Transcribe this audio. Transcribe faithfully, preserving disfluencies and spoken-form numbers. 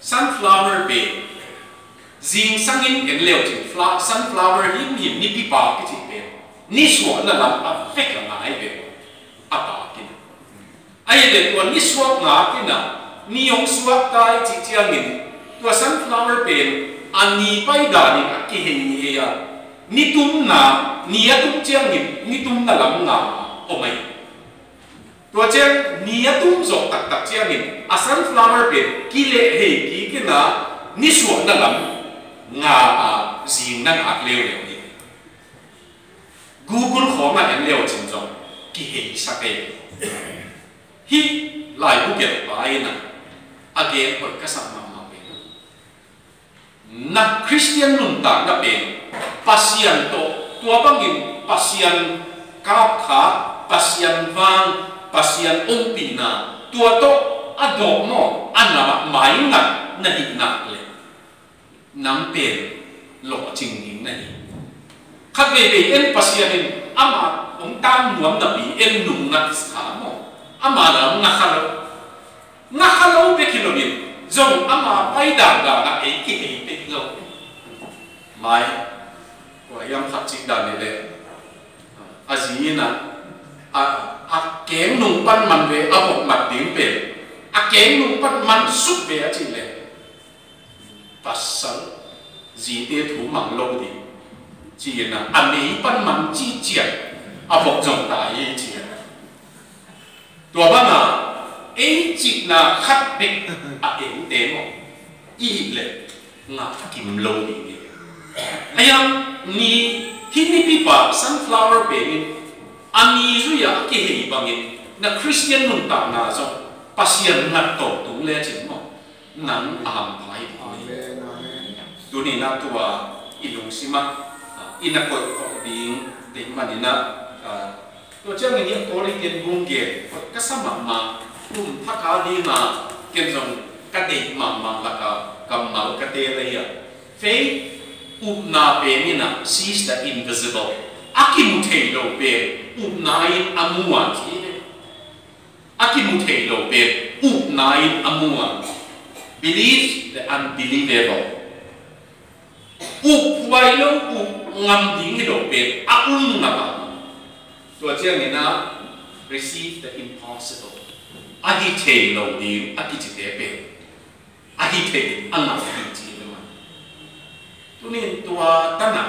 Sunflower pen zingsangin en leucin fla-, sunflower himhim nipi pa kici pen nisuahna lam a vek a ngai ve. A pakin a hi le tua nisuak ngak in a, ni hong suak ta i cih ciangin tua sunflower pen a ni pai danin a kihei ni ei a, ni tumna, ni a tum ciangin ni tumna lam nga om ahi. Tua ciang ni a tum zawh taktak ciangin a sunflower pen kilehhei kik in a, nisuahna lam nga a, zingna ngak leuleu hi. Google khawngah en leucin zong kiheisak ei. Hih laibu gelhpa in a, a gen hoih ka sak mahmah pen, na Khristian nuntakna pen Pasian tawh, tua bangin Pasian kapkha, Pasian vang, Pasian ompihna, tua tawh a dawh maw, a namah maingat na hih nak leh, nang pen lawhcing ding na hi. Khat veivei en Pasian in amah hong tang nuam napi en nung ngaksa maw, amah lam ngakha lo. Ngakha lo bek hi loin zong ama pai dandan ah ei kihei pek lo. Mai, kua hiam khat cih dan hi leh, a zi in a, a, a keng nung pan man ve, a vok mat ding pen a keng nung pan man suk ve a cih leh, pasal zite thu mang lo ding ci-in a, a mei pan man cih ciang a vok zong tai hi ci-in a. Tua banga ei cihna khat bek a eute maw i hih leh ngah kim lo ding hi. A hiang ni, hih nipi pa sunflower pen in a ni zui-ah a kihei bangin na Khristian nuntakna zong Pasian ngat tawntung lecin maw, nang a hampha hi ding hi. Amen, amen. Tuni-in a tua i lungsim ah, ah, i na koih khawh ding deih manin a, ah, tua ciangin hih Korintian bung gen hoih ka sa mahmah, kum thak a ding a ken zong ka deih mahmah lak a kammal ka teel ahi a. Faith, upna pen in a, sees the invisible. A kimu thei lo pen upna in a mu a ci hi. A kimu thei lo pen upna in a mu a. Believe the unbelievable. Up huai lo, up ngam ding hi lo pen a um ngam a. Tua ciangin a, receive the impossible. A hi thei lo ding a kicite pen a hi thei a ngam ding ci hi mah. Tuni-in tua tan a